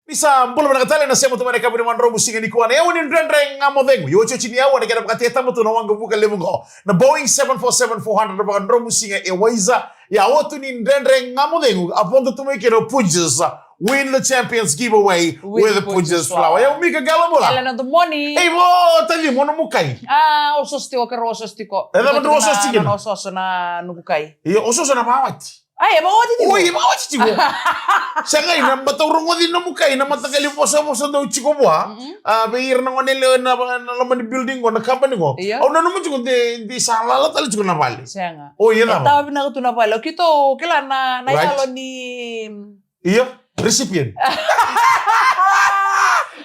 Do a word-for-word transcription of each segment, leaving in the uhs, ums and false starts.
Ni sa bula vinaka tale na sema tu mai na yakavi ni vakadromusiga nikua, na aua ni Dredre Ga Mo Cegu. Io, otioti ni aua na kena vakatetama tu na waqavuka levu qo. Na Boeing seven four seven four hundred na vakadromusiga e Waiza. Ia, aua tu ni Dredre Ga Mo Cegu, a vodo tu mai kina o Punjas. Win the Champions Giveaway with Punjas Flower. Ia, o Mika, qai bula. Elena, good morning. Ei, vo, tali mo na mukai. A, ososo tiko, kero ososo tiko. E cava dru ososo tiko kina? Ososo na noqu kai. Io, ososo na vawati. Ai, e vawati tiko. Oi, e vawati tiko. Sa qai na matau rogoci nomu kai, na mataqali vosavosa dau tiko vua. Mm-mm. A, vei ira na gone lewe na, na loma ni building qo, na company qo. Io. Au nanuma tiko de, de sa lala tale tiko na vale. Sega. Oi, e cava? E tawa vinaka tu na vale. O keitou kila na, na yalo ni Io, recipient.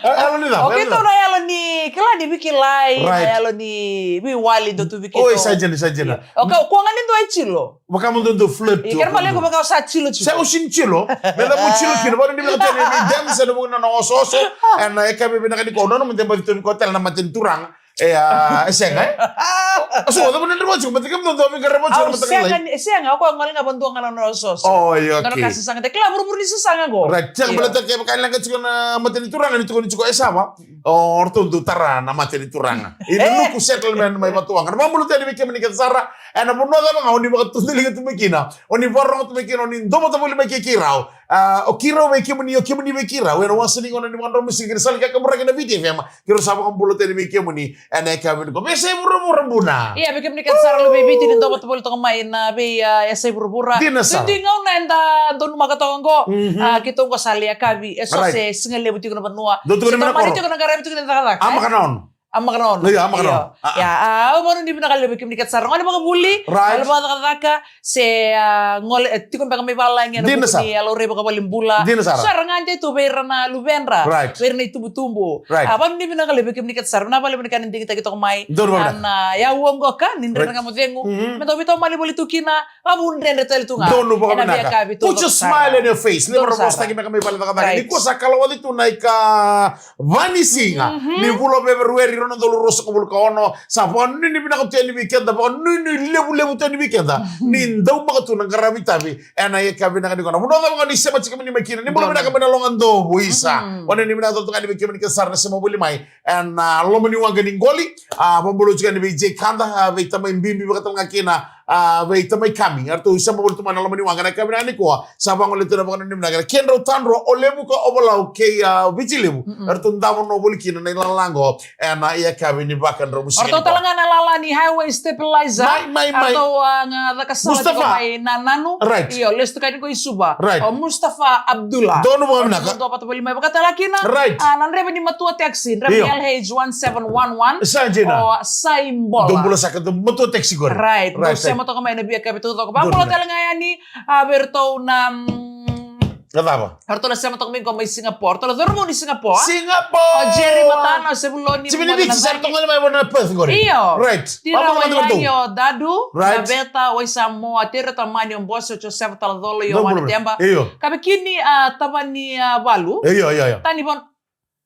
A, yalo ni cava, o keitou na yalo ni, kila ni veikilai, na yalo ni veiwali dau tu vei keitou. Oi, sa dina, sa dina. Io. O ka, kua ga ni dua e tilo. Vaka mo dua dau flirt tu. Io, kena ibalebale ko vaka o sa tilo tiko. Sa o sini tilo. Me da mo tilo kina, vaka ni vinaka tale ni dance, na vuna na ososo. Ena yakavi vinaka nikua, na nomu debati tu vei koya tale na mata ni turaga. E, a, e sega, e? A, so, cava na dreva tiko, mata kemudou dau veiqaravi tiko na mata sega, e sega, o koya gole ga vadua ga na nona ososo. O, io, okay. Nona ka sasaga, de kila vuravura ni sasaga qo. Right, sega, baleta kevaka e leqa tiko na mata ni turaga ni tukuni tiko, e sava. O, ratou dau tara na mata ni turaga. Ena Nuku settlement mai Vatuwaqa. Na vakabula tale vei kemuni kece sara, ena vanua cava ga o ni vakatudaliga tu mai kina, o ni vakarorogo tu mai kina, o ni dau vata voli mai kei keirau. A, o keirau vei kemuni, o kemuni vei keirau. Ena wasa ni gauna ni vakadromusiga kei na sala ni kakaburaki na Viti F M. Keirau sa vakabula tale vei kemuni ena yakavi nikua. Veiyasai vuravura, bula. Ia, vei kemuni kece sara luvei Viti ni dau vata voli toka mai na vei, a, yasai vuravura. Dina sara. Dua na gauna eda donumaka toka qo. Mhm. A, keitou qo sa lai yakavi. E so se siga levu tiko na vanua. Dou tukuna mai na koro. Tiko na qaravi tiko na cakacaka. A, maka na ono. A maka na ono. Io, a maka na ono. Io. A, a. Ia, a, au vakanuinui vinaka levu vei kemuni kece sara. Gole vakavuli, right, gole vakacakacaka, se, a, gole, e, tiko beka mai valagi, ena vuku ni a laurai vakavalenibula. Dina sara. So era gade tu vei ira na luvedra. Right. Vei ira na itubutubu. Right. A, vakanuinui vinaka levu vei kemuni kece sara. Vinaka vakalevu na kena digitaki toka mai. Donu vinaka. A, na, ia, aua qo ka ni Dredre Ga Mo Cegu. Mhm. Me dau veitomani voli tu kina. Vavudredre tale tu ga. Donu vakavinaka. Ena veiyakavi tu. Put your smile on your face. Ni vakarau vosataki beka mai vale cakacaka. Right. Nikua sa kalawati tu na ika va ni siga. Mhm. Ni vula o Feperueri, rua na udolu ruasagavulu ka ono. Sa vakanuinui vinaka tu yani vei keda, vakanuinui levulevu tu yani vei keda. Mhm. Ni daumaka tu na qaravi tavi ena yakavi vinaka nikua. Na vanua cava ga ni sema tiko mai kina. Ni bula vinaka mai na Loga Dovu, isa. Mhm. Vakanuinui vinaka tu ga yani vei kemuni kece sara na sema voli mai. Ena, a, loma ni waqa ni qoli, a, vakabula tiko yani vei Jay Kanda, a, vei tamai Bibi vakatalega kina, a, vei tamai Kami. Eratou sema voli tu mai na loma ni waqa na yakavi vinaka nikua. Sa vagolei tu na vakanuinui vinaka na kedrau tadrua o Levuka, o Volau kei, a, Viti Levu. Mm-mm. Eratou davo no voli kina na ilala qo ena yakavi ni vakadromusiga. Eratou talega na lala ni highway stabilizer. Mai, mai, mai. Eratou, a, ga caka sala tiko mai Nananu. Right. Io, lesu tu ka ni ko i Suva. Right. O Mustafa Abdullah. Donu vakavinaka. Donu vata voli mai vakatalega kina. Right. A, na draiva ni matua taxi, draiva ni L H one seven one one. Sa dina. O Saibola. Dou bula saka, dou matua taxi qori. Right. Right, dou sema toka mai na veiyakavi taucoko. Vakabula talega yani, a, vei iratou na, mm, na cava? Eratou na sema toka mai qo mai Singapore. Eratou na cauravou ni Singapore. Singapore. O Jerry Matana, o Sevuloni. Sa ratou gole mai vua na Perth qori. Io. Right. Tira Wailagi, o Dadu, right, Daveta, Waisamoa, Tira Tamani, o Bose, o Josefa Talacolo, Ioane Deba. Io. Kavekini, a, Tavani, a, Valu. Io, io, io. Tani Van-,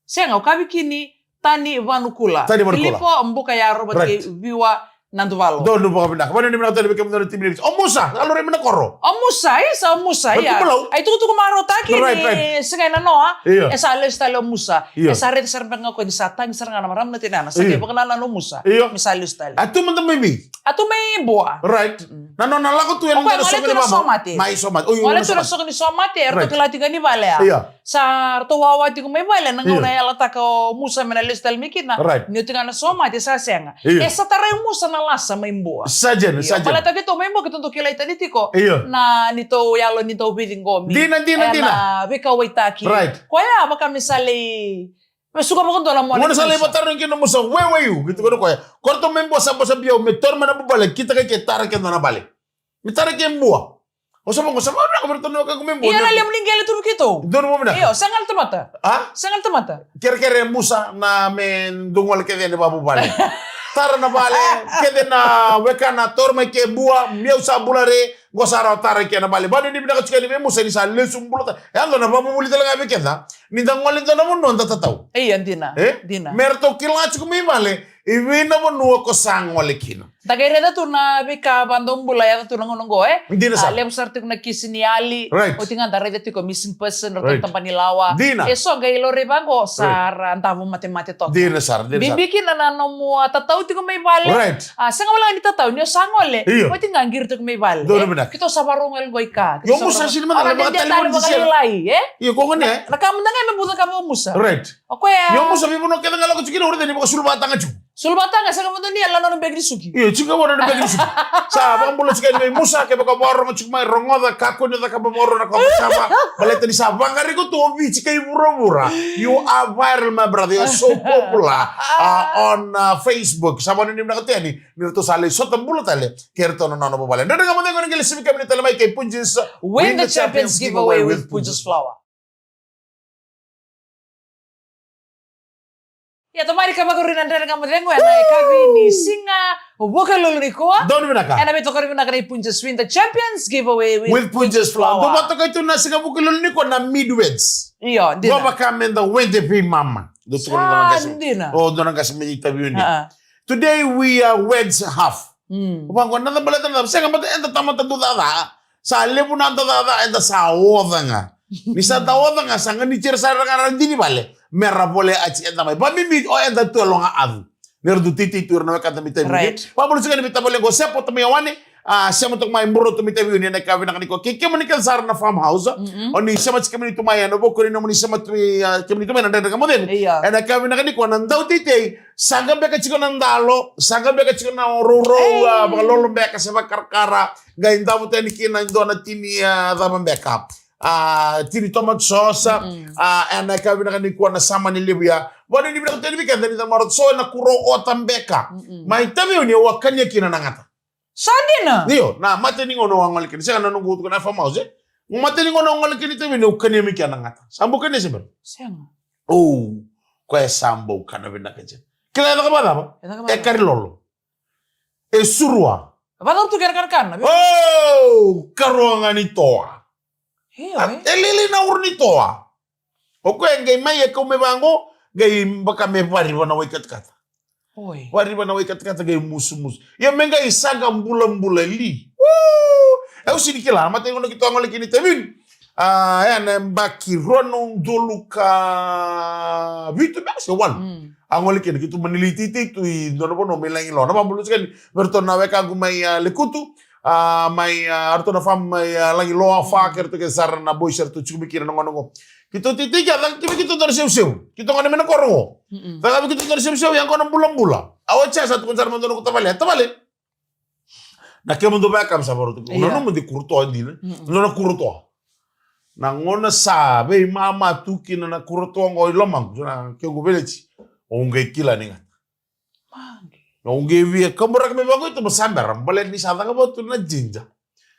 sega, o Kavekini, Tani Vanukula. Tani Vanukula. Filipo, Buka, Yaro, right, Viwa, Naduvalo. Donu vakavinaka. Vakanuinui vinaka tale vei kemudou na timi ni Viti. O Musa, a laurai mai na koro. O Musa, isa, o Musa, ia. Ai tukutuku marautaki ni, right, right, siga e nanoa. Io. E sa lesu tale o Musa. Io. E sa raica sara beka ga o koya ni sa tagi sara ga na marama na tinana. Sa qai vakanananu o Musa. Io. Me sa lesu tale. A tu mada mai vei? A tu mai Bua. Right. Mm. Na nona lako tu ena soqo ni vale. Mai Somate. Oi, gole tu ena soqo ni Somate, eratou kila tiko ni vale ya. Io. Sa ratou wawa tiko mai vale, na gauna e yalataka o Musa me na lesu tale mai kina. Right. Ni oti ga na Somate sa sega. Io. E sa tarai o Musa na lasa mai Bua. Sa dina, sa dina. Baleta keitou mai Bua keitou dau kilai tani tiko. Io. Na neitou yalo ni dau veiciqomi. Dina, dina, dina. Ena veikauwaitaki. Right. Koya vaka me sa lai, me suka vakadua na mona. Mona sa lai vakatara kina o Musa, where were you? Keitou kaya o koya. Ko ratou mai Bua sa basa biau, me taura mai na vuvale, kita kai ke tara kece na vale. Me tara ke Bua. O sa vaqo, sa vaqo, vei ratou na wekaqu mai Bua. Ia na levu ni qele tu vei keitou. Donu vakavinaka. Io, sega na tamata. A? Sega na tamata. Kerekere Musa na me dou gole kece yani vakavuvale. Tara na vale, kece na wekana, taura mai ke Bua, meu sa bula re, qo sa rawa tara ke na vale. Vakanuinui vinaka tiko yani vei Musa ni sa lesu bula tale. E yaco na vakavuvuli tale ga vei keda. Ni da gole dua na vanua da tatau. Ia, dina. E? Dina. Me ratou kila tiko mai vale, i vei na vanua ko sa gole kina. Da qai raica tu na veika vakadomobula e yaco tu na gauna oqo, e? Dina sara. A, levu sara tiko na kisi ni yali. Right. Oti ga da raica tiko missing person, ratou, right, tabanilawa. Dina. E so qai laurai vaqo, sa, right, ra davo matemate toka. Dina sara, dina sara. Bibi kina na nomu, a, tatau tiko mai vale. Right. A, sega wale ga ni tatau, ni o sa gole. Io. Oti ga qiri tiko mai vale. Donu, e, vinaka. Keitou sa vakarorogo yali qo i ka. Io, keitou sa musa vakarorogo. Sini mada, a, na dede vakatali tale mada vakalailai, e? Io, ko gone. Na, na ka mada ga me muca ka vakamusa. Right. O koya. Io, musa veivanua kece ga lako tiko kina, o raica ni vakasuluvataga tiko. Suluvataga, sega mada ni yala na nona beki ni suki. Io, tiko vua na nona beki ni suki. Sa vakabula tiko yani mai musa, kevaka vakarorogo tiko mai, rogoca, kakua ni cakava vakarorogo na ka vakasama. Baleta ni sa vakariko tu o Viti kei vuravura. You are viral, my brother. You are so popular, uh, on, uh, Facebook. Sa vanuinui vinaka tu yani ni ratou sa lai sota bula tale kei ratou na nona vuvale. Dredre Ga Mo Cegu ena qai lai sivi kemuni tale mai kei Punjas. Win the Champions Giveaway with Punjas Flour. Ia, tamari ka vakarui na Dredre Ga Mo Cegu ena yakavi ni siga Vukelulu nikua. Donu vinaka. Ena veitokoni vinaka nei Punjas, Win the Champions Giveaway with Punjas Flour. Dou vakatokai tu na siga Vukelulu nikua na midweds. Io, dina. Dua vaka meda wede vei mama. Dou tukuna na qase. Sa dina. O, dua na qase me itavi uni. Ah, ah. Today we are weds half. Mm. Vaqo na cava, baleta na cava, sega, baleta eda tamata dau caca. Sa levu na noda caca, eda sa oca ga. Ni sa da oca ga, sa ganiti ira sara ga na radini vale me ra volea ati eda mai. Vakabibi o eda tu e Loga Acu. Ni ra dau teitei tu ira na wekada mai Taveuni. Right. Vakabula tiko ga ni veitavale qo, Sepo Tamayawane, a, sema toka mai Burotu mai Taveuni ena yakavi vinaka nikua. Kei kemuni kece sara na farmhouse. Mm-mm. O ni sema tiko kemuni tu mai ena vuku ni nomuni sema tu, a, kemuni tu mai na Dredre Ga Mo Cegu. Io. Ena yakavi vinaka nikua na dauteitei, saqa beka tiko na dalo, saqa beka tiko na rourou, ei, a, vakalolo beka se vakarakara. Qai davo tani kina e dua na tini, a, cava beka. A, tini tomato sauce, mm-mm, a, ena yakavi vinaka nikua na samani levu ya. Vakanuinui vinaka tu yani vei keda ni da marau so ena kuro ota beka. Mm-mm. Mai Taveuni au kania kina na gata. Sa dina? Io, na mata ni gauna au a gole kina. Sega na noqu tukuna na farmhouse, e? Mata ni gauna au a gole kina i Taveuni au kania mai kina na gata. Sa bau kania se bera? Sega. O, koya sa bau kana vinaka tiko. Kila e caka vakacava? E caka vakacava? E kari lolo. E surua. Vakacava tu kena kanakana? O, karua ga ni toa. Io, a, e? E lili na uru ni toa. O koya e qai mai e kau mai vaqo, qai vaka me variva na wai katakata. Oi. Variva na wai katakata qai musumusu. Ia me qai saqa bulabula li. Uu! E, au sini kila, na mata ni gauna keitou a gole kina i Taveuni. A, ena yabaki rua na udolu ka vitu beka se walu. Mm. A gole kina keitou mani lai teitei tu i dua na vanua mai Lagiloa. Na vakabula tiko yani vei ratou na wekaqu mai, a, Lekutu. A, mai, a, ratou na farm mai, a, Lagiloa, Fa, kei ratou kece sara na boys eratou tiko mai kina na gauna qo. Keitou teitei kea, caka vei keitou dua na seuseu. Keitou gone mai na koro qo. Mm-mm. Caka vei keitou dua na seuseu, ia qo na bulabula. A, oti ya sa tukuna sara mai dua na noqu tavale. Tavale. Na kemudou vaka me sa vakarau tu. Io. Na nomudou kuro toa dina. Mm-mm. Na nona kuro toa. Na gauna sa veimama tu kina na kuro toa qo i lomaqu, na kequ veleti. Au qai kila ni gata. Magi. Au qai via kaburaka mai vaqo i tuba sa bera, baleta ni sa caka vata tu na jinja.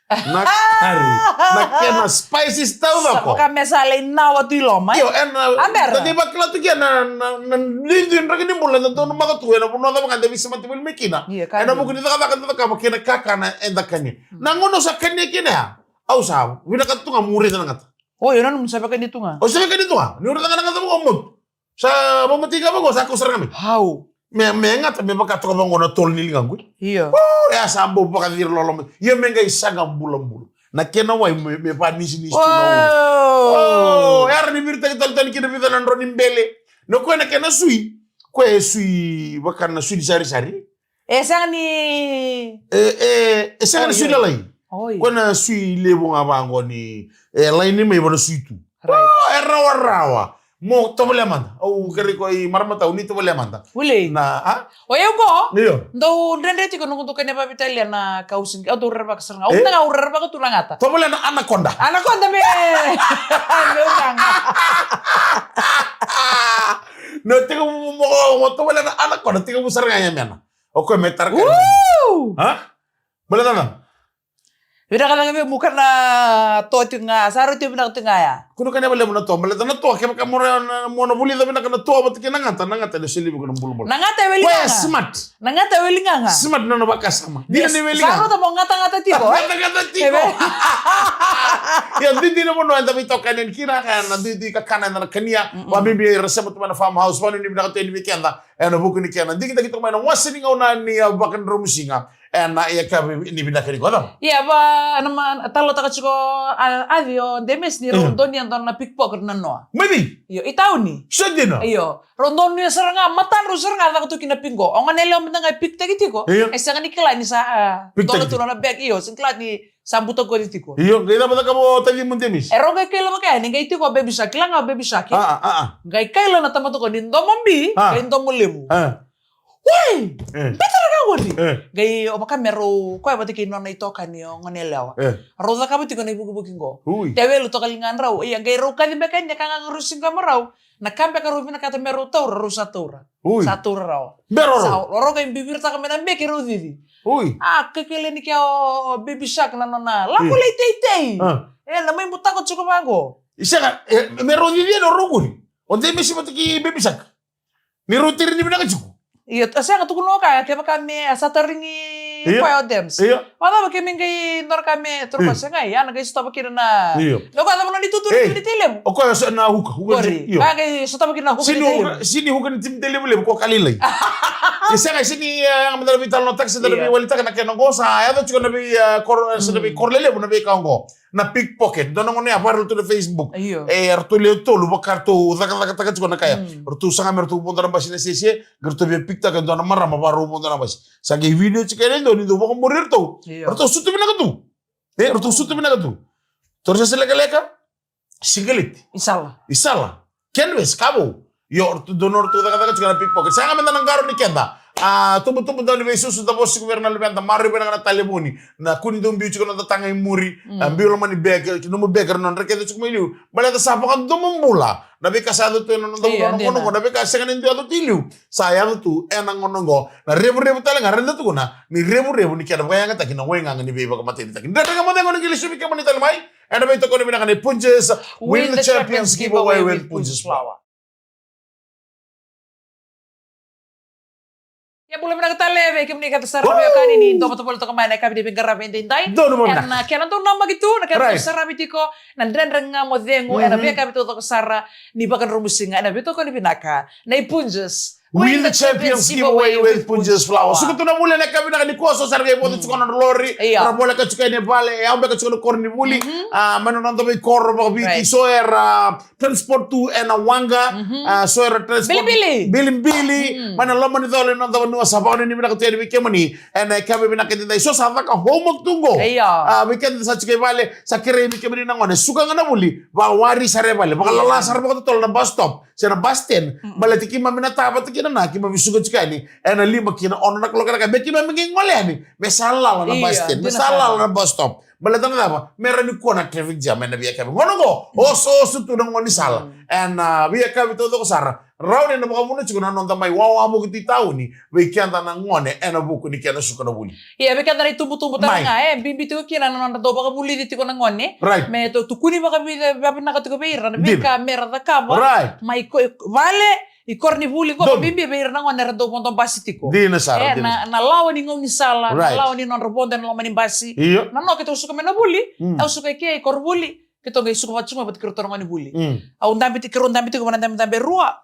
Na kari, na kena spices taucoko. Sa vaka me sa lai nawa tu i loma, e? Io, ena, a bera, da qai vakila tu kina na, na, na duidui draki ni bula, eda dau namaka tu ena vanua cava ga eda veisemati voli mai kina. Io, ka ena vuku ni cakacaka eda cakava kei na kakana eda kania. Mm. Na gauna au sa kania kina ya, au sa vinakata tu ga meu raica na gata. Oi, o nanuma sa via kania tu ga? Au sa via kania tu ga. Niu raica ga na gata vakamotu. Sa vamatai ga vaqo, sa kau sara ga mai. Hau. Me, me gata, me vaka toka vaqo na tolo ni ligaqu. Io. O, e a sa bau vakacira loloma. Ia me qai saqa bulabula. Na kena wai me, me vanisinisi tu na ulu. O, e a ra ni viritaki tale tani kina vica na drau ni bele. Na koya na kena sui. Koya e sui vaka na sui ni sarisari. E sega ni, e, e, e sega ni sui lalai. Oi. Koya na sui levu ga vaqo ni, e, laini mai vana sui tu. Right. O, e rawarawa. Mo tovolea mada. Au kerei koya i maramatau ni tovolea mada. Ulei. Na, a? O yau qo? Io. Dau dredre tiko noqu dau kania vakaveitalia na kausin. Au dau rerevaka sara ga. Au, e? Au rerevaka tu na gata. Tovolea na anaconda. Anaconda me. Meu taga. No, tiko mo, mo, mo tovolea na anaconda, tiko mo sara ga ya mena. O koya me tara ka. Woo! Ha? Baleta na? Vinaka cake vei muka na toa tiko ga, sa rauti vinaka tiko ga ya. Kua ni kania vakalevu na toa, baleta na toa, kevaka mo na, mo na vulica vinaka na toa vata kei na gata, na gata e soli vei iko na bulabula. Na gata e weli gaga. Koya e smart. Na gata e weli gaga. Smart na nona vakasama. Yes. Dina ni weli gaga. Sa rauta mo gatagata tiko, e? Gatagata tiko. Ia, duidui na vanua eda veitokani yani kina, ka na duidui kakana eda na kania. Mm-mm. Vakabibi ira sema tu mai na farmhouse, vakanuinui vinaka tu yani vei keda. Ena vuku ni kena digitaki toka mai na wasa ni gauna ni, a, vakadromusiga. Ena yakavi ni vinaka nikua, cava? Ia, va, na ma-, talanoataka tiko, a, Aci, o Demesi ni rau donuya e dua na pickpocket na noa. Mai vei? Io, i tauni. Sa dina? Io, rau donuya sara ga, matadrau sara ga caka tu kina pick qo. O gone yalewa mada ga e pick-taki tiko. Io. E sega ni kila ni sa, a, dola tu na bag, io, sega ni kila ni sa butakoci tiko. Io, qai cava cakava o tacimu Demesi? E rau qai kaila vaka yani, qai tiko o Baby Shark, kila ga o Baby Shark. A, a, a, a. Qai kaila na tamata qo ni domo bi, a, qai domo levu. A. Oi! E. Beta na ka qori. E. Qai o vaka me rau, koya vata kei nona itokani o gone yalewa. E. Rau cakava tiko na ivukivuki qo. Ui. Tevelu toka ligadrau. Ia, qai rau kaci beka yani, ka ga rau siqoma rau. Na ka beka rau vinakata me rau taura, rau sa taura. Ui. Sa taura rawa. Bero rau. Sa rau qai bibiritaka mai na beki rau cici. Ui. A, kaikaila ni kea o Baby Shark na nona lako lai teitei. A. E, na mai butako tiko vaqo. Sega, e, me rau cici yani o rau qori. O Demesi vata kei Baby Shark. Ni rau tiri ni vinaka tiko. Io, a sega, tukuna o koya, kevaka me a sa tarogi koya o Dems. Io. Vakacava ke me qai dua na ka me toro koya, sega, ia na qai sotava kina na. Io. Io, koya cava nona itutu ni tei levu. O koya sa na huka, huka. Qori. Io. Koya qai sotava kina na huka ni tei levu. Sini huka ni tei levu levu, ko ka lailai. Ia sega, sini, e, yaga mada na veitalanoataka, sa da na veiwalitaka na kena qo, sa yaco tiko na vei, e, koro, sa na veikoro lelevu na veika qo. Na pickpocket, dua na gone ya viral tu na Facebook. Io. E, eratou lewe tolu, vaka ratou cakacakataka tiko na ka ya. Mm. Ratou saga me ratou vodo na basi na sese, qai ratou via pick-taka e dua na marama, vaka rau vodo na basi. Sa qai video tiko e dua ni dau vakamuri iratou. Io. Ratou sutu vinaka tu. E, ratou sutu vinaka tu. Toro sese lekaleka, sigaleti. Isala. Isala. Canvas, ka vou. Io, ratou donu, ratou cakacaka tiko na pickpocket. Sa yaga meda na qarauni keda. A, tubutubu, dau ni veisusu, da vosa tiko vei ira na luveda, maroroi vinaka na talevoni. Na kua ni dau biu tiko na noda taga i muri. Mm. A, biu loma ni bag, nomu bag, ira na nodra kece tiko mai liu. Baleta sa vakadomobula na veika sa yaco tu ena noda vanua na gauna oqo, na veika sega ni dau yaco tu i liu. Sa yaco tu ena gauna oqo. Na revurevu tale ga, reda tukuna ni revurevu ni kena vakayagataki na waigaga ni veivakamatenitaki. Dredre Ga Mo Cegu, ni qai lesu vei kemuni tale mai ena veitokoni vinaka nei Punjas. Win the Champions Giveaway with Punjas Flour. Ia, bula vinaka tale vei kemuni kece sara na veiwekani ni dau vata voli toka mai ena yakavi ni veiqaravi edaidai. Donu vinaka. Ena kena dau namaki tu, na kena dau saravi tiko na Dredre Ga Mo Cegu ena veiyakavi taucoko sara ni Vakadromusiga ena veitokoni vinaka nei Punjas. Win the Champions Giveaway with Punjas Flour. Suka tu na vuli ena yakavi vinaka nikua, so sa ra qai vodo tiko na nodra lori. Io. Ra voleka tiko ena vale, e au beka tiko na koronivuli. Mhm. A, mai na noda veikoro vakaviti, so era transport tu ena waqa, a, so era transport bilibili. Bilibili. Mm. Mai na loma ni colo ni noda vanua, sa vakanuinui vinaka tu yani vei kemuni ena yakavi vinaka edaidai. So sa caka homework tu qo. Io. A, vei keda sa tiko i vale, sa kerei vei kemuni na gone, suka ga na vuli, vakawari sara e vale, vakalala sara vakatotolo na bus stop se na bus stand. Mm. Baleta keimami na ta vata kina na, keimami suka tiko yani ena lima ki na ono na kaloko ena yakavi, me keimami qai gole yani me sa lala na bus stand, me sa lala na bus stop. Baleta na cava? Me rawa ni kua na traffic jam ena veiyakavi. Gauna oqo, osooso tu na gaunisala. Mm. Ena, a, veiyakavi taucoko sara, rawa ni na vakavuna tiko na noda mai wawavoki tu i tauni vei keda na gone ena vuku ni kena suka na vuli. Ia, vei keda na itubutubu tale ga, e bibi tiko kina na nodra dau vakavulici tiko na gone. Right. Me dau tukuni vakavi-, vakavinaka tiko vei ira na veika me ra cakava. Right. Mai ko-, vale, i koronivuli qo, bibi vei ira na gone era dau vodo basi tiko. Dina sara, e, dina sara. Na, na lawa ni gaunisala, na lawa ni nodra vodo ena loma ni basi. Io. Na noa keitou suka mai na vuli, au suka i ke i koronivuli, keitou qai suka vata tiko mai vata kei ratou na gone ni vuli. Mm. Au dabe tiko, keirau dabe tiko va na dabedabe e rua,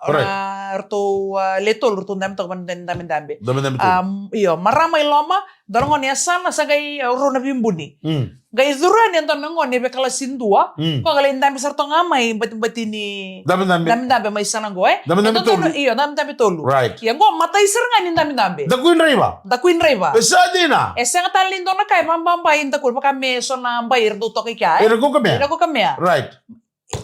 ratou, a, le tolu, ratou dabe toka va na dabedabe. Dabedabe tolu. Am, io, marama i loma, dua na gone e yasana, sa qai, a, rau na veibuni. Mm. Qai curu yani e dua na gone veikalasi dua. Mm. Koya ka lai dabe sara toka ga mai batibati ni dabedabe. Dabedabe mai sana qo, e? Dabedabe tolu. Io, dabedabe tolu. Right. Ia qo matai sara ga ni dabedabe. Dakuidraiva. Dakuidraiva. E sa dina. E sega tale ni dua na ka e vababa i dakui, vaka me so na bai era dau toka i kea, e? Era kaukamea. Era kaukamea. Right.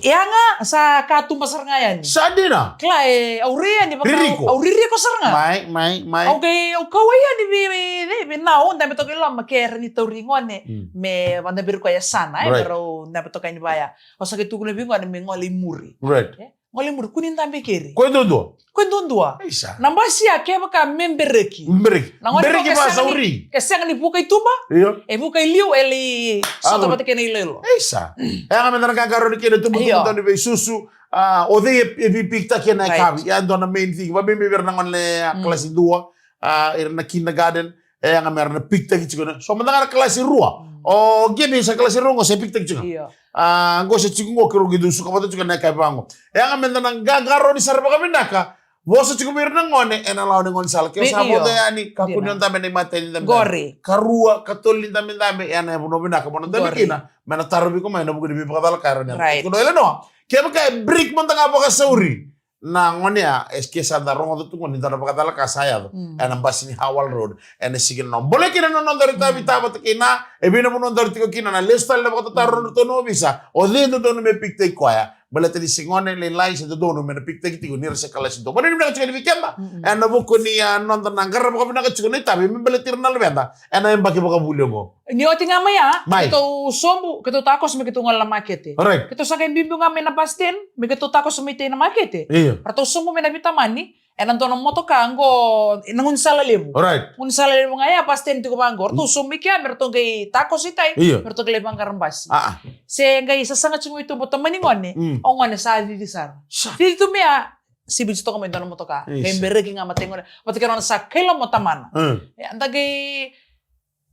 Ia ga sa katuba sara ga yani. Sa dina. Kila e, au rai yani vaka, ririko. Au ririko sara ga. Mai, mai, mai. Au qai, au kauwai yani vei, vei, vei, vei nau, dabe toka i loma, ke rawa ni tauri gone. Mm. Me vadabe ira koya e yasana, e, right, me rau dabe toka yani vaya. Au sa qai tukuna vei gone me gole i muri. Right. E? Gole i muri, kua ni dabe keri. Koya duadua. Koya duadua. Isa. Na basi ya kevaka me bereki. Bereki. Na gone bereki ko ke sega ni, vakasauri. Ke sega ni vuka i tuba. Io. E vuka i liu, e lai sota vata kei na iloilo. Isa. E yaga meda na qaqarauni kina tubutubu, io, dau ni veisusu. A, o cei e, e veipick-taki ena yakavi. Right. Ya dua na main thing. Vabibi vei ira na gone, a, kalasi dua. A, ira na kindergarten. E yaga mera na pick-taki tiko na. So mada ga na kalasi rua. Mm. O Gabi sa kalasi rua qo se pick-taki tiko. Io. A, qo se tiko qo keirau qai dau suka vata tiko na yakavi vaqo. E yaga meda na qaqarauni sara vakavinaka. Vosa tiko vei ira na gone ena lawa ni gaunisala. Ke o sa vodo yani, kakua ni o dabe ena imatai ni dabedabe. Qori. Karua, katolu ni dabedabe, ya na vanua vinaka mo na dabe kina. Me na tarovi iko mai ena vuku ni veivakacalaka era ni yaco. Right. Tukuna o Eleanor, kevaka e break mada ga vakasauri na gone ya, e ke sa da rogoca tu gone ni dua na vakacalaka sa yaco. Mm. Ena basi ni Howell Road, ena siga ni noa. Bolei kina na noda itavi vata kei na, e vei na vanua daru tiko kina, na lesu tale na vakatataro na nodratou na ovisa. O cei e dodonu me pikitaki koya? Baleta ni se gone lailai se dodonu me na pikitaki tiko ni ra se kalasi dua. Vanua ni vinaka tiko ni vei keda. Mm-mm. Ena vuku ni a noda na qarava vakavinaka tiko na itavi me baleti ira na luveda ena yabaki vakavuli oqo. Ni oti ga mai ya, mai, keitou sobu, keitou takoso me keitou gole na makete. Alright. Keitou sa qai biubiu ga mai na bus stand me keitou takoso mai tei na makete. Io. Ratou sobu mai na vitamani ena dua na motoka qo, na gaunisala levu. Alright. Gaunisala levu ga ya, bus stand tiko vaqo. Ratou sobu mai kea me ratou qai takoso i tai. Io. Me ratou qai lai vaqara basi. Ah, ah. Se qai sasaga tiko mai tu o tamani gone. Mm. O gone sa cici sara. Sa. Cici tu mai ya, siviti toka mai dua na motoka. Isa. Qai bereki ga matai gone. Vata kei nona sa kaila mo tamana. Mm. E, da qai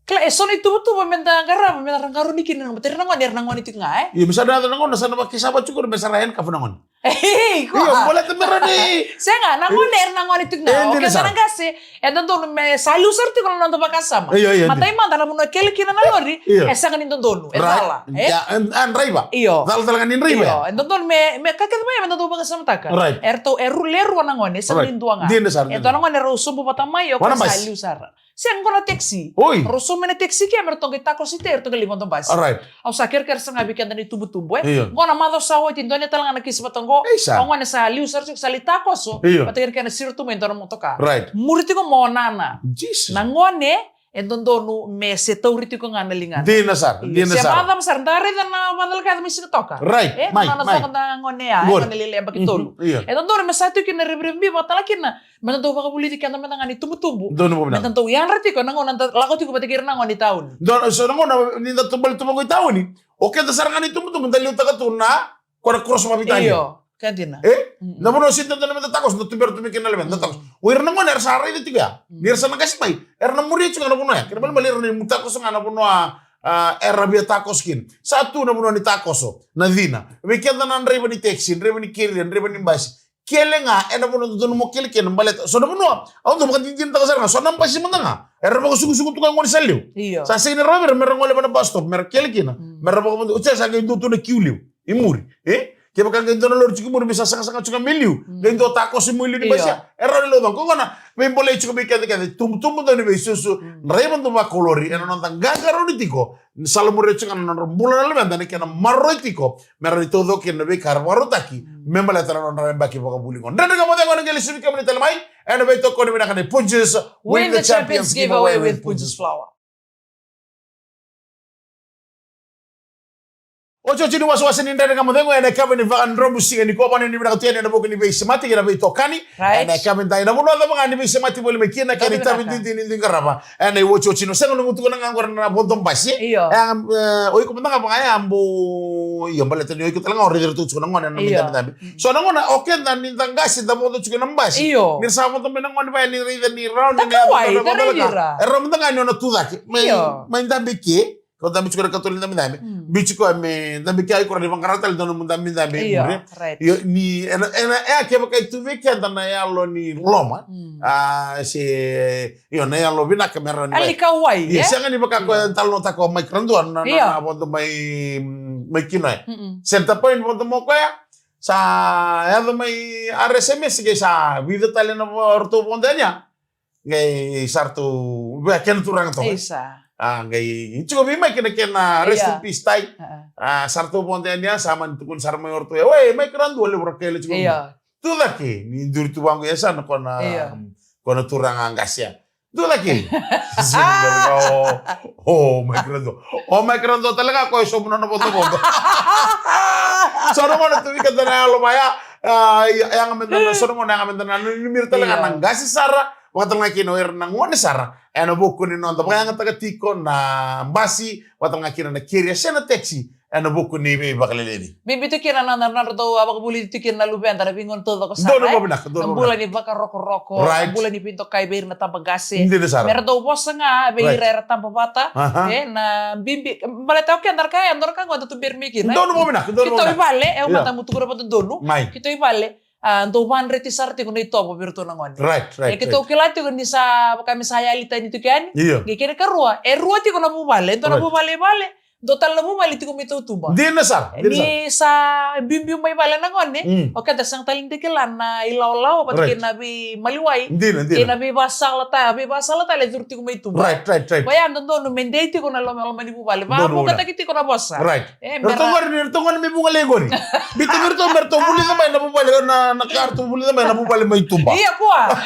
Kila, e so na ituvatuva me da qarava, me da qarauni kina na, baleta ira na gone, era na gone tiko ga, e? Io, me sa na yaco na gauna sa na vakasama tiko me sa ra handcuff na gone. Ei, io, koa. Baleta me ra ni. Sega, na gone, era na gone tiko ga. E, o keda na qase, e dodonu me sa liu sara tiko na noda vakasama. Io, io, io. Matai mada na vanua e kele kina na lori, io, e sega ni dodonu, e cala, e? Ia, e, a, draiva. Io. Cala tale ga ni draiva. Io, e dodonu me, me ka kece mai, me dodonu vakasamataka. Right. E ratou, e ru-, le rua na gone, e sega ni dua ga. Dina sara, dina. E dua na gone, rau sobu vata mai, o koya sa liu sara. Sega, qo na taxi. Oi. Rau sobu mai na taxi ke, me ratou qai takoso i tai, ratou qai lai vodo basi. Alright. Au sa kerekere sara ga vei keda na itubutubu, e? Io. Qo na macawa sa oti, dua na tale ga na kisi vata qo. Ei, sa. O gone sa liu sara tiko, sa lai takoso. Io. Vata kei na kena siro tu mai dua na motoka. Right. Muri tiko mo nana. Jesus. Na gone, e dodonu me se tauri tiko ga na ligana. Dina sara, io, dina sara. Se vacava sara, da raica na vacalaka yaco mai Sigatoka. Right, e, mai, na nona mai. Saka na gone ya, e, gone lailai yabaki tolu. Io. E dodonu me sa tiko kina na revirevi, vaka tale kina me da dau vakavulici keda meda ga ni tubutubu. Donu vakavinaka. Me da dau yadra tiko na gauna da lako tiko vata kei ira na gone i tauni. Donu, so na gauna ni da tubale tu vaqo i tauni, o keda sara ga ni tubutubu da liutaka tu na, ko na cross vakaveitalia. Io, ka dina. E? Mm-mm. Na vanua sega ni dodonu meda takoso, da tubera tu mai kina na luveda, da takoso. Mm. O ira na gone era sa raica tiko ya. Mm. Ni ra sa na qase mai, era na muria tiko ga na vanua ya. Kena ibalebale ira na imu takoso ga na vanua, a, era via takoso kina. Sa tu na vanua ni takoso, na cina. Vei keda na draiva ni taxi, draiva ni keria, draiva ni basi. Kele ga ena vanua dodonu mo kele kina, baleta so na vanua au dau vakadinadinataka sara ga, so na basi mada ga era vakasukusuku tu ga gone sa levu. Io. Sa sega ni rawa vei ira mera gole mai na bus stop mera kele kina. Mm. Mera vakavuna, oti sa qai dua tu na kiu levu i muri, e? Kevaka qai dua na lori tiko i muri me sa sagasaga tiko ga me liu, mm, qai dua takoso mai liu ni basi ya. Io. E rawa ni lauca. Ko gona, veibolei tiko vei keda kece, tubutubu dau ni veisusu, mm, draiva dau vakolori, ena noda qaqarauni tiko, ni salamuria tiko ga na nodra bula na luveda, na kena maroroi tiko me rawa ni taucoko kina na veika era vakarautaki, mm, me baleta na nodra yabaki vakavuli qo. Dredre Ga Mo Cegu ena qai lesu vei kemuni tale mai ena veitokoni vinaka nei Punjas. Win the Champions Giveaway with Punjas Flour. Otioti ni wasewase ni Dredre Ga Mo Cegu ena yakavi ni Vakadromu Siga nikua, vakanuinui vinaka tu yani ena vuku ni veisemati kei na veitokani. Right. Ena yakavi edai, na vanua cava ga ni veisemati voli mai kina, kena itavi dina ni dui qarava ena iotioti. Sega ni gutuka na gauna qori na vodo basi. Io. E, e, o iko mada ga vaka ya, bau, io, baleta ni o iko tale ga o raici iratou tiko na gone ena, io, mai dabedabe. Mm. So na gauna o keda ni da qase da vodo tiko na basi. Io. Ni ra sa vodo mai na gone vaya, ni raica ni rawa ni, da kauwai, da raici ira. E rawa mada ga ni o na tu cake. Mai, io, mai dabe ke. Ko dabe tiko na katolu ni dabedabe. Mm. Biu tiko me dabe ke, o iko rawa ni vaqara tale dua nomu dabedabe. Io, right. Io, ni, ena, ena, e, kevaka e tu vei keda na yalo ni loloma. Mm. A, se, io, na yalo vinaka me rawa ni, ali kauwai, io, e? Sega ni vaka koya e talanoataka o Mike Radua na, na, io, na vodo mai, mai Kinoya. Mm-mm. Centre Point vodo mai o koya. Sa yaco mai R S M S qai sa vica tale na vo-, ratou vodo yani ya. Qai sa ratou, vei kena turaga toka. Isa. A, qai tiko vei Mike na kena rest in peace, Tai. A, a. A, sa ratou vodo yani ya, sa mani tukuni sara mai o ratou ya. Wei, Mike Radua, levu ra kaila tiko. Io. Tu cake, ni duri tu vaqo ya sa na kona, io, kona turaga qase ya. Tu cake. O, o Mike Radua. O Mike Radua tale ga ko e sobu nona vodovodo. So na gauna tu vei keda na yalo vaya. A, yaga meda na, so na gauna yaga meda na, ni mira tale ga, io, na qase sara. Vakatalega kina o ira na gone sara ena vuku ni noda vakayagataka tiko na basi, vakatalega kina na keria se na taxi ena vuku ni veivakaleleci. Bibi tu kina na, na, na nodratou a vakavulici tu kina na luveda, na veigauna taucoko sara, donu, e? Vakavinaka, donu, na bula vakavinaka ni vakarokoroko, right, na bula ni veidokai vei ira na tabaqase. Dina sara. Mera dau vosa ga vei, right, ira era taba vata, aha, e, na bibi, baleta o keda na ka, e, dua na ka qo da tuberi mai kina, e? Donu vakavinaka, donu vakavinaka. Keitou i vale, e, au, io, mata mo tukuna vakadodonu. Mai. Keitou i vale. A, dou vadreti sara tiko na itovo vei iratou na gone. Right, right, e keitou right. Kila tiko ni sa vaka me sa yali tani tiko yani. Io. Qai kena karua, e rua tiko na vuvale. E dua na right. Vuvale i vale, dua tale na vuvale tiko mai tautuba. Dina sara, dina sara. Ni sa biubiu mai vale na gone, mm, o keda sega tale ni kila na ilawalawa vata right. Kei na veimaliwai. Dina, dina. Kei na veivasala ta, veivasala tale e curu tiko mai tuba. Right, right, right. Koya dodonu me dei tiko na lomaloma ni vuvale. Donu, donu. Vakavukataki tiko na vosa. Right. E, me ratou ra- gori, ni ratou gori me vuvale gori. Biuta me ratou, me ratou vulica mai na vuvale, na, na ka ratou vulica mai na vuvale mai tuba. Ia kua.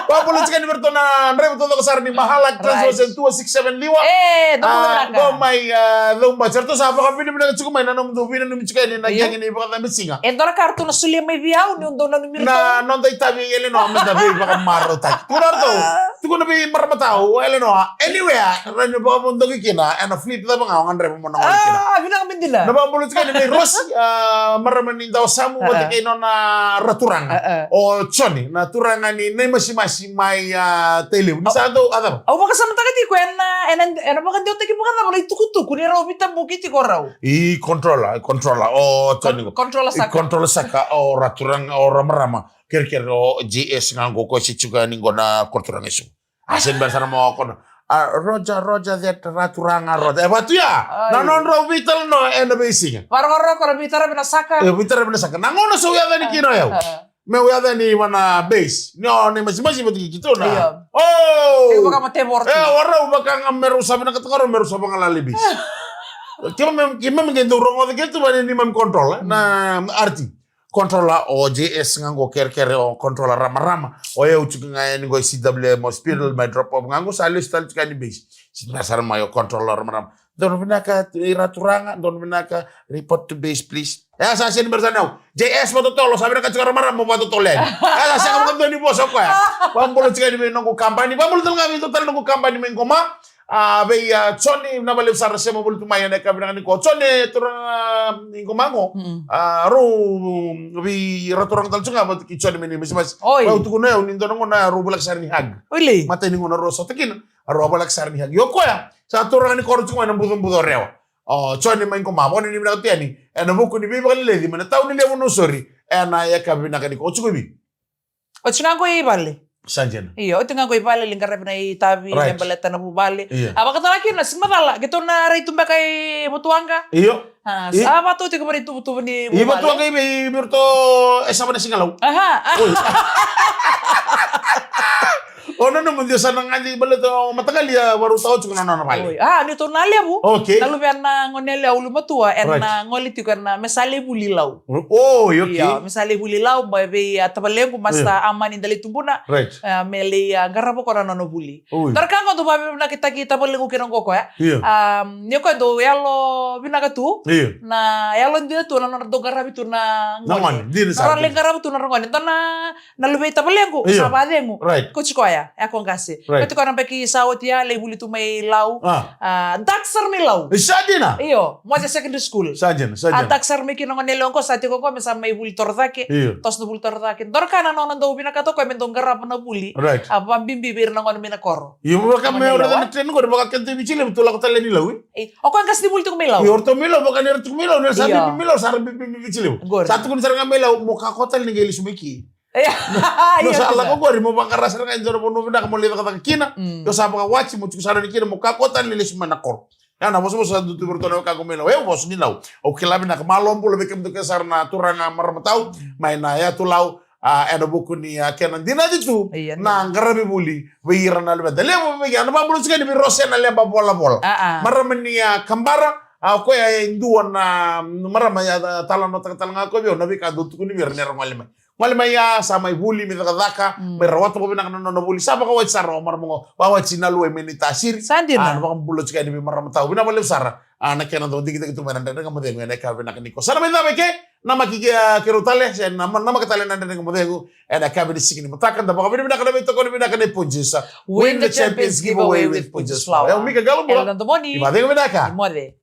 Vakabula tiko yani vei ratou na draiva taucoko sara ni Mahalak Transport Station two oh six seven Liwa. E, dou mai, a, Caubaci. Ratou sa vakavinavinaka tiko mai na nomudou veinanumi tiko yani na io. Gege ni vakacabe siga. E dua na ka ratou na solia mai vei au, ni dou nanumi ratou. Na noda itavi e Elenoa, me da veivakamarautaki. Tukuna ratou, tukuna vei marama tau, o Elenoa, anywhere, rawa ni vakavodoki kina, ena fleet cava ga o gadreva mo na gole kina. A, vinaka me dina. Na vakabula tiko yani vei Rosi, a, marama ni Dawasamu, a, vata kei nona raturaga. A, a. O Joni, na turaga ni Naimasimasi mai, a, Tailevu. Ni sa dou, a cava? Au vakasamataka tiko ena, ena, ena vakadewataki vakacava na itukutuku ni rau veitabuki tiko rau. I controller, i controller, o Joni. Con-, controller saka. I controller saka, o raturaga, o ramarama. Kerekere o J S ga qo ko se tiko yani qo na koturaga e Suva. A se bera sara mo kono. A, Roger, Roger, that raturaga, Roger. E vatu ya. Ai. Na nodrau veitalanoa ena veisiga. Varokoroko na veitaravi na saka. E, veitaravi na saka. Na gauna sa u yaco yani kina o yau. A. Me u yaco yani vana base. Ni o Naimasimasi vata kei keitou na. Io. O! E vakamatevoro. E, o rau vaka ga me rau sa vinakataka rau, me rau sa vagalala i base. Keimami, keimami qai dau rogoca keitou vata kei neimami controller, na R T. Controller o J S ga qo kerekere o controller ramarama. O yau tiko ga yani qo i C W M hospital, mai drop off ga qo sa lesu tale tiko yani base. Sa bera sara mai o controller ramarama. Donu vinaka, i raturaga, donu vinaka, report to base, please. E, sa seni bera sara ni au. J S vakatotolo, sa vinaka tiko ramarama vakatotolo yani. E, sa sega vakadua ni vosa o koya. Vakabula tiko yani vei noqu kabani, vakabula tale ga vei dua tale noqu kabani mai Qoma. A, vei, a, Joni, vinaka vakalevu sara sema voli tu mai ena yakavi vinaka nikua. Joni, e turaga, a, i Qoma qo. Mm. A, rau, vei, raturaga tale tu ga vata kei Joni mai Naimasimasi. Oi. Rau tukuna o yau ni dua na gauna rau voleka sara ni hug. Oi. Matai ni gauna rau sota kina, rau voleka sara ni hug. Io koya, sa turaga ni koro tu ga ena bucabuca o Rewa. O Joni mai Qoma, vakanuinui vinaka tu yani ena vuku ni veivakaleleci mai na tauni levu o Nausori ena yakavi vinaka nikua. O tiko i vei? Oti ga qo i vale. Sa dina. Io, oti ga qo i vale, lai qaravi na itavi, right, me baleta na vuvale. Io. A vakatara kina, sega ni macala, keitou na rai tu beka i Vatuwaqa. Io. A, i- sa vatu tiko mai na ituvatuva ni vuvale. I Vatuwaqa i vei, i vei iratou e sava na siga Lau. Aha. Oi. O nanuma dua sa na gade baleta o mataqali a varau tau tiko na nona vale. Oi. A, ni tou na levu. Okay. Na luvena na gone yalewa ulumatua, ena, right, gole tiko ena me sa lai vuli Lau. Oi, okay. Io, me sa lai vuli Lau, ba vei a tavalequ, Master, io, Amani Dalitubuna. Right. A, me lai, a, qarava koya na nona vuli. Oi. Dua na ka qo dau vakavinavinakataki tavalequ kina qo koya. Io. A, ni o koya dau yalo vinaka tu. Io. Na yalo dina tu, na nona dau qaravi tu na gone. Na gone, dina sara. Na nona lai qarava tu na gone. Dua na, na luvei tavalequ, io, sa vacegu. Right. Ko tiko ya, ya ko qase. Right. Ko tiko na baki sa oti ya, lai vuli tu mai Lau. A. A, daka sara mai Lau. E, sa dina? Io, Moce Secondary School. Sa dina, sa dina. A, daka sara mai kina gone yalewa qo, sa tiko qo, me sa mai vuli torocake. Io. Toso na vuli torocake. Dua na ka na nona dau vinakata o koya me dau qarava na vuli. Right. A, vakabibi vei ira na gone mai na koro. Io, vaka me o ira na train qori, vaka keda i Viti Levu, tu lako tale ni Lau, e? E, o koya qase ni vuli tiko mai Lau. Io, o ratou mai Lau, vaka ni ra tiko mai Lau, ni ra sa bibi mai Lau, sa ra bibi mai Viti Levu. Qori. Sa tukuni sara ga mai Lau, mo kakua tale ni qai lesu mai ki. Io. Io, sa lako qori, mo vaqara sara ga e dua na vanua vinaka mo lai cakacaka kina. Mm. Io, sa vakawati, mo tiko sara ni kina, mo kakua tale ni lesu mai na koro. Ya na vosavosa sa dutu vei iratou na wekaqu mai Lau. Au vosa ni Lau. Au kila vinaka, malo bula vei kemudou kece sara na turaga marama tau. Mm. Mai na yatu Lau. A, ena vuku ni, a, kena dinati tu, io, na qaravi vuli vei ira na luveda. Levu vei, a, na vakabula tiko yani vei Rosena Leba Volavola. A, a. Marama ni, a, Kabara, a, o koya e dua na marama, a, talanoataka tale ga o koya vei au na veika dau tukuni vei ira ni ra gole mai. Gole mai, a, sa mai vuli, mai cakacaka, mm, mai rawata vakavinaka na nona vuli. Sa vakawati sara o marama qo, vakawati na luai mai ni tasiri. Sa dina. A, na vakabula tiko yani vei marama tau. Vinaka vakalevu sara. A, na kena dau digitaki tu mai na Dredre Ga Mo Cegu ena yakavi vinaka nikua. Sa na mai cava eke, namaki, a, keirau tale, se na, namaka tale na Dredre Ga Mo Cegu ena yakavi ni siga ni mataka. Da vakavinavinaka na veitokoni vinaka nei Punjas. Win the Champions Giveaway with Punjas Flour. Au Mika Qalobula. Ela na domoni. Ni vakacegu vinaka. Ni moce.